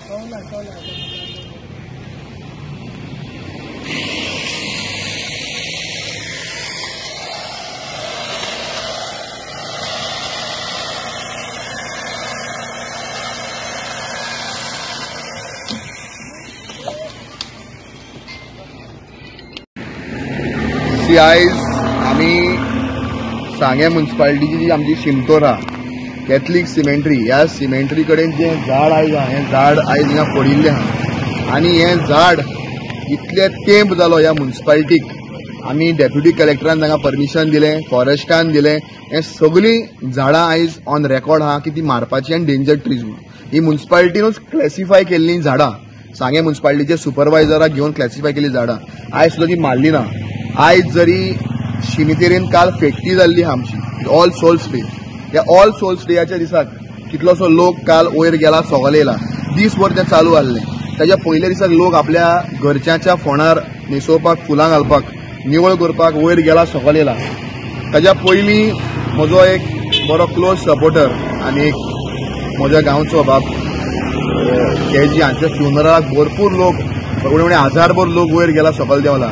आयज आमी सांगे मुन्सिपालिटीची जी आमची शिमतोर आहा कॅथलीक सिमेंट्री, ह्या सिमेंट्री कडेन जें झाड आयज आहा हें झाड आयज हिंगा पडिल्लें आहा आनी हें झाड इतलें तेंप जालो ह्या मुन्सिपालिटीक. आमी डेप्युटी कलेक्टरान तांकां परमिशन दिलें, फॉरेस्टान दिलें, हें सगळीं झाडां आयज ऑन रेकॉर्ड आहा की ती मारपाची आनी डेंजर ट्रीज म्हणून. ही मुन्सिपालिटीनूच क्लॅसिफाय केल्लीं झाडां, सांगे मुन्सिपालिटीचे सुपरवायझराक घेवन क्लॅसिफाय केल्लीं झाडां आयज सुद्दां ती मारली ना. आयज जरी शिमितेरीन काल फेटती जाल्ली आहा आमची ऑल सोल्स डे, ह्या ऑल सोल्स डेयाच्या दिसाक कितलोसो लोक काल वयर गेला, सोगल येयला, दीसभर तें चालू आहलें. ताच्या पयल्या दिसाक लोक आपल्या घरच्यांच्या फोंडार न्हेसोवपाक, फुलां घालपाक, निवळ करपाक वयर गेला, सोगल येयला. ताच्या पयलीं म्हजो एक बरो क्लोज सपोर्टर आनी एक म्हज्या गांवचो बाब केजी हांच्या फ्युनराक भरपूर लोक, उणे उणे हजारभर लोक वयर गेला, सकल देंवला.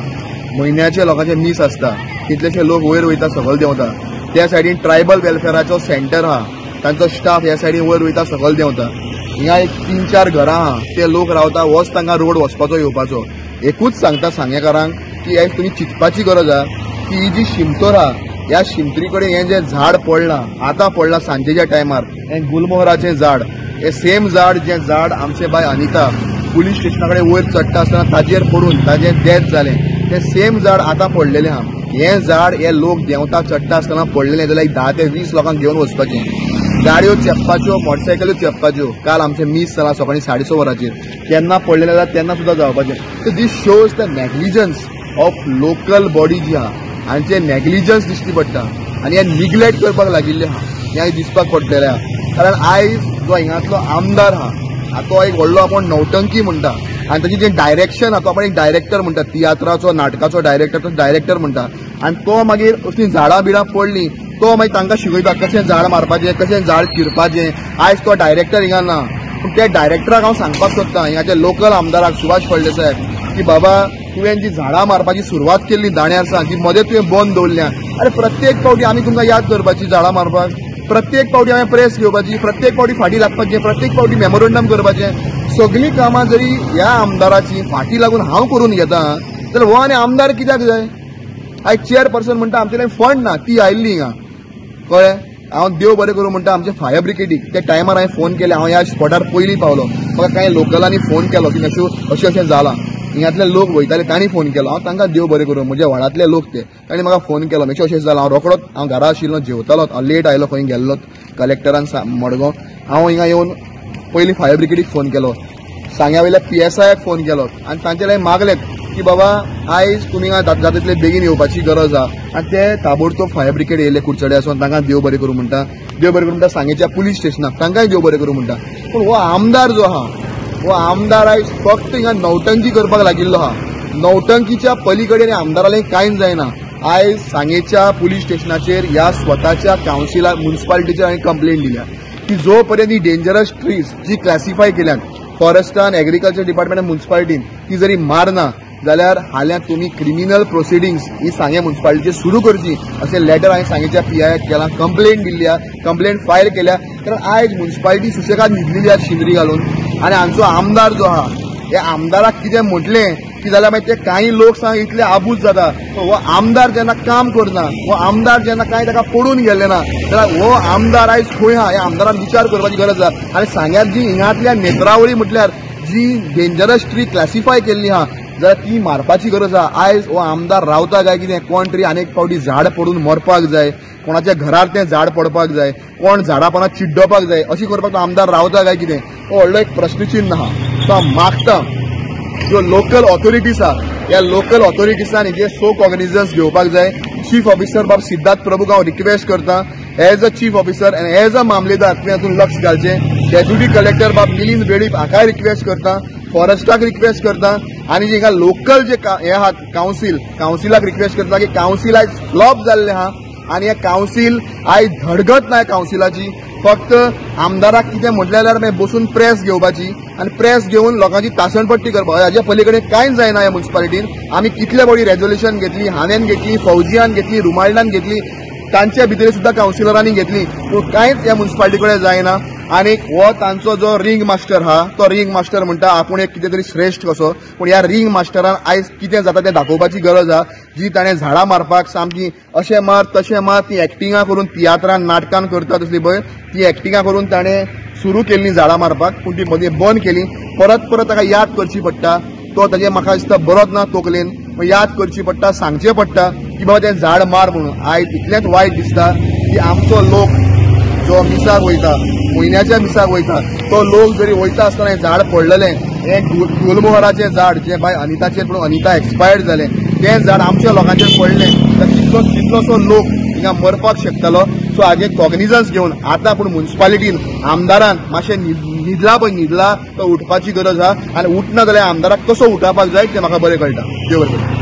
म्हयन्याचे लोकांचे मीस आसता, कितलेशे लोक वयर वयता, सकल देंवता. त्या सायडीन ट्रायबल वेलफेराचो सेंटर आहा, तांचो स्टाफ ह्या सायडीन वयर वयता, सकल देंवता. हिंगा एक 3-4 घरां आहा, ते लोक रावता, होच तांकां रोड वचपाचो येवपाचो. एकूच सांगता सांगेकारांक की आयज तुमी चिंतपाची गरज आहा की ही जी शिमतोर आहा ह्या शिमतरी कडेन हें जें झाड पडलां, आतां पडलां सांजेच्या टायमार, हें गुलमोहराचें झाड, हें सेम झाड जें झाड आमचें बाय अनिता पुलीस स्टेशना कडेन वयर चडटा आसतना ताजेर पडून ताजें डेथ जालें, तें सेम झाड आतां पडलेलें आहा. हें झाड हे लोक देंवता चडटा आसतना पडलेलें जाल्यार एक 10 ते 20 लोकांक घेवन वचपाचें, गाडयो चेपपाच्यो, मोटरसायकल्यो चेपपाच्यो. काल आमचें मीस जालां सकाळीं 6:30 वरांचेर, केन्ना पडलेलें जाल्यार तेन्ना सुद्दां जावपाचें. So this shows the negligence of local body जी आहा, हांचें नॅग्लिजन्स दिश्टी पडटा आनी हें निग्लेक्ट करपाक लागिल्लें आहा, हें दिसपाक पडटलें आहा. कारण आयज जो हिंगांतलो आमदार आहा तो एक व्हडलो आपूण नौटंकी म्हणटा आनी ताची जें डायरेक्शन आहा तो आपण एक डायरेक्टर म्हणटा, तियात्राचो नाटकाचो डायरेक्टर, तो डायरेक्टर म्हणटा आनी तो मागीर असलीं झाडां बिडां पडलीं तो मागीर तांकां शिकयता कशें झाड मारपाचें, कशें झाड चिरपाचें. आयज तो डायरेक्टर हिंगा ना, पूण त्या डायरेक्टराक हांव सांगपाक सोदता हिंगाच्या लोकल आमदाराक सुभाष फळदेसाय की बाबा तुवें जी झाडां मारपाची सुरवात केल्ली दाण्यार सांग ती मदें तुवें बंद दवरल्या. अरे प्रत्येक फावटी आमी तुमकां याद करपाची झाडां मारपाक, प्रत्येक फावटी हांवें प्रेस घेवपाची, प्रत्येक फावटी फाटीं लागपाचें, प्रत्येक फावटी मेमोरंडम करपाचें, सगळीं कामां जरी ह्या आमदाराची फाटीं लागून हांव करून घेता जाल्यार हो आनी आमदार कित्याक जाय? आयज चेअरपर्सन म्हणटा आमचे कडेन फंड ना, ती आयिल्ली हिंगा, कळ्ळें? हांव देव बरें करूं म्हणटा आमचे फायर ब्रिगेडीक त्या टायमार हांवें फोन केले, हांव ह्या स्पॉटार पयलीं पावलो, म्हाका कांय लोकलांनी फोन केलो की अशें अशें जालां, हिंगांतले लोक वयताले तांणी फोन केलो, हांव तांकां देव बरें करूं, म्हज्या वाडांतले लोक ते, तांणी म्हाका फोन केलो मातशें अशें जालां. हांव रोकडोच, हांव घरा आशिल्लो, जेवतालो, हांव लेट आयलो, खंय गेल्लो कलेक्टरान मडगांव, हांव हिंगा येवन पयलीं फायर ब्रिगेडीक फोन केलो, सांग्या वयल्या PSIक फोन केलो आनी तांचे लागीं मागलें की बाबा आयज तुमी हांगा जाता तितले बेगीन येवपाची गरज आहा. आनी ते ताबडतोब फायर ब्रिगेड येयले कुडचडे आसून, तांकां देव बरें करूं म्हणटा, देव बरें करूं म्हणटा सांगेच्या पुलीस स्टेशनाक, तांकांय देव बरें करूं म्हणटा. पूण हो आमदार जो आहा हो आमदार आयज फक्त हिंगा नौटंकी करपाक लागिल्लो आहा. नौटंकीच्या पली कडेन आमदारालें कांयच जायना. आयज सांगेच्या पुलीस स्टेशनाचेर ह्या स्वताच्या कावन्सिला मुन्सिपालिटीचेर हांवें कंप्लेन दिल्या की जो पर्यंत ही डेंजरस ट्रीज जी क्लासिफाय केल्यात फॉरेस्टान, एग्रीकल्चर डिपार्टमेंट, मुन्सिपालिटीन, ती जरी मारना जाल्यार हाल्यां तुमी क्रिमिनल प्रोसिडिंग्स ही सांगे मुन्सिपालिटीचेर सुरू करची अशें लेटर हांवें सांगेच्या PIक केलां, कंप्लेन दिल्ली आहा, कंप्लेन फायल केल्या. कारण आयज मुन्सिपालिटी सुशेगाद न्हिदलेली आहा शिंदरी घालून आनी हांचो आमदार जो आहा ह्या आमदाराक कितें म्हटलें की जाल्यार मागीर ते कांय लोक सांग इतले आबूज जाता. हो आमदार जेन्ना काम करना, हो आमदार जेन्ना कांय ताका पडून गेल्लें ना जाल्यार हो आमदार आयज खंय आहा ह्या आमदारान विचार करपाची गरज आहा. आनी सांग्यात जी हिंगांतल्या नेत्रावळी म्हटल्यार जी डेंजरस ट्री क्लासिफाय केल्ली आहा जाल्यार ती मारपाची गरज आहा. आयज हो आमदार रावता काय कितें, कोण तरी आनीक फावटी झाड पडून मरपाक जाय, कोणाच्या घरार तें झाड पडपाक जाय, कोण झाडां पानां चिड्डोवपाक जाय, अशी करपाक तो आमदार रावता काय कितें, हो व्हडलो एक प्रश्नचिन्ह आहा. सो हांव मागता ज्यो लोकल ऑथॉरिटीज आहा ह्या लोकल ऑथॉरिटीजांनी जे सो कॉग्निजन्स घेवपाक जाय. चीफ ऑफिसर बाब सिद्धार्थ प्रभूक हांव रिक्वेस्ट करता as a chief officer and as a मामलेदार तुवें हातूंत लक्ष घालचें. डेप्युटी कलेक्टर बाब मिलिंद वेळीप हाकाय रिक्वेस्ट करता, फॉरेस्टाक रिक्वेस्ट करता आनी जे लोकल जे हे आहात कावन्सील, कावन्सिलाक रिक्वेस्ट करता की कावन्सील आयज फ्लॉप जाल्लें आहा आनी हे कावन्सील आयज धडगत ना कावन्सिलाची. फक्त आमदाराक कितें म्हटलें जाल्यार मागीर बसून प्रेस घेवपाची आनी प्रेस घेवन लोकांची तासणपट्टी करपाक. हाज्या पली कडेन कांयच जायना ह्या मुन्सिपालिटीन. आमी कितले फावटी रेजोल्युशन घेतली, हांवें घेतली, फौजियान घेतली, रुमाल्डान घेतली, तांच्या भितर सुद्दां कावन्सिलरांनी घेतली, पूण कांयच ह्या मुन्सिपालिटी कडेन जायना. आनी हो तांचो जो रिंग मास्टर हा तो रिंग मास्टर म्हणटा आपूण एक कितें तरी श्रेश्ठ कसो, पूण ह्या रिंग मास्टरान आयज कितें जाता तें दाखोवपाची गरज आहा. जी ताणें झाडां मारपाक सामकी अशें मार तशें मार ती एक्टिंगां करून तियात्रान नाटकान करता तसली पळय ती एक्टिंगां करून ताणें सुरू केल्ली झाडां मारपाक, पूण ती मदीं बंद केली. परत परत ताका याद करची पडटा, तो ताजे म्हाका दिसता बरोच ना तोकलेन, याद करची पडटा, सांगचें पडटा की बाबा तें झाड मार म्हणून. आयज इतलेंच वायट दिसता की आमचो लोक जो मिसाक वयता, म्हयन्याच्या मिसाक वयता, तो लोक जरी वयता आसतना हें झाड पडलेलें, हें गुलमोहराचें झाड जें बाय अनिताचेर, पूण अनिता एक्सपायर्ड जालें, तें झाड आमच्या लोकांचेर पडलें तर कितलोसो लोक हिंगा मरपाक शकतालो. सो हाजें कॉग्निजन्स घेवन आतां पूण मुन्सिपालिटीन आमदारान मातशें न्हिदला पळय न्हिदला तो उठपाची गरज आहा. आनी उठना जाल्यार आमदाराक कसो उठावपाक जाय तें म्हाका बरें कळटा. देव बरें करूं.